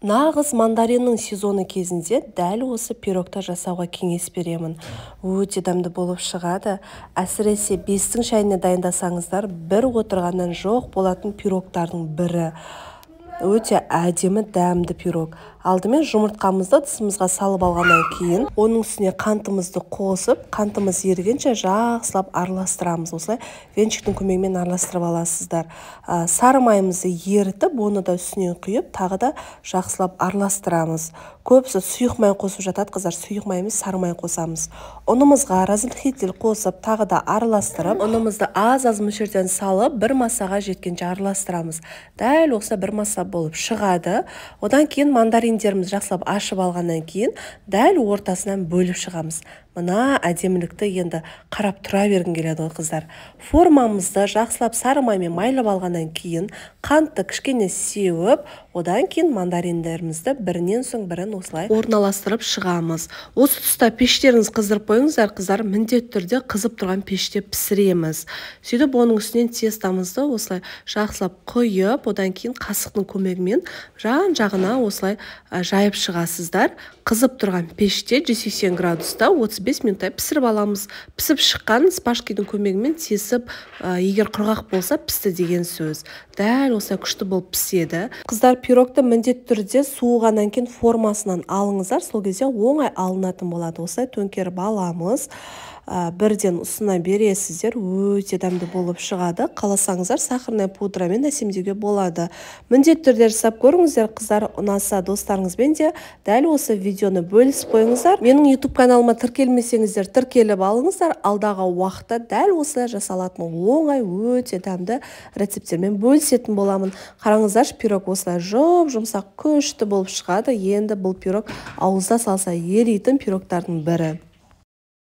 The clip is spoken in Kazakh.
Нағыз мандариннің сезоны кезінде дәл осы пирогты жасауға кеңес беремін. Өте дәмді болып шығады. Әсіресе бестің шайына дайындасаңыздар, бір отырғаннан жоқ болатын пирогтардың бірі. Өте әдемі дәмді пирог. Алдымен жұмыртқамызды ыдысымызға салып алғаннан кейін, оның үстіне қантымызды қосып, қантымыз ерігенше жақсылап араластырамыз. Осылай венчиктің көмегімен араластырып аласыздар. Сары майымызды ерітіп, оны да үстіне құйып, тағы да жақсылап араластырамыз. Көбісі сұйық май қосып жатады, қыздар, сұйық май емес, сары май қосамыз. Ұнымызға разрыхлитель қосып, тағы да араластырып, ұнымызды аз-аз мөлшерден салып, бір массаға жеткенше араластырамыз. Дәл осы бір масса болып шығады. Одан кейін мандариндерімізді жақсылап ашып алғаннан кейін дәл ортасынан бөліп шығамыз. Мына әдемілікті енді қарап тұра бергім келеді ғой, қыздар. Формамызды жақсылап сары маймен майлап алғаннан кейін қантты кішкене сеуіп, одан кейін мандариндерімізді бірінен соң бірін осылай орналастырып шығамыз. Осы тұста пештеріңізді қыздырып қойыңыздар, қыздар, міндетті түрде қызып тұрған пеште пісіреміз. Сөйтіп оның үстінен тестамызды осылай жақсылап құйып, одан кейін қасықтың көмегімен жан-жағына осылай жайып шығасыздар. Қызып тұрған пеште 180 градуста 35 минуттай пісіріп аламыз. Пісіп шыққан шпажкидің көмегімен тесіп, егер құрғақ болса, пісті деген сөз. Дәл осылай күшті болып піседі. Қыздар, пирогты міндетті түрде суығаннан кейін формасынан алыңыздар, сол кезде оңай алынатын болады. Осылай төңкеріп аламыз. Бірден ұсына бересіздер, өте дәмді болып шығады. Қаласаңыздар, сахарная пудрамен әсемдеуге болады. Міндетті түрде жасап көріңіздер, қыздар, ұнаса достарыңызбен де дәл осы видеоны бөлісіп қойыңыздар. Менің YouTube каналыма тіркелмесеңіздер, тіркеліп алыңыздар. Алдағы уақытта дәл осылай жасалатын оңай, өте дәмді рецепттермен бөлісетін боламын. Қараңыздаршы, пирог осылай жұп-жұмсақ, күшті болып шығады. Енді бұл пирог ауызда салса еритін пирогтардың бірі.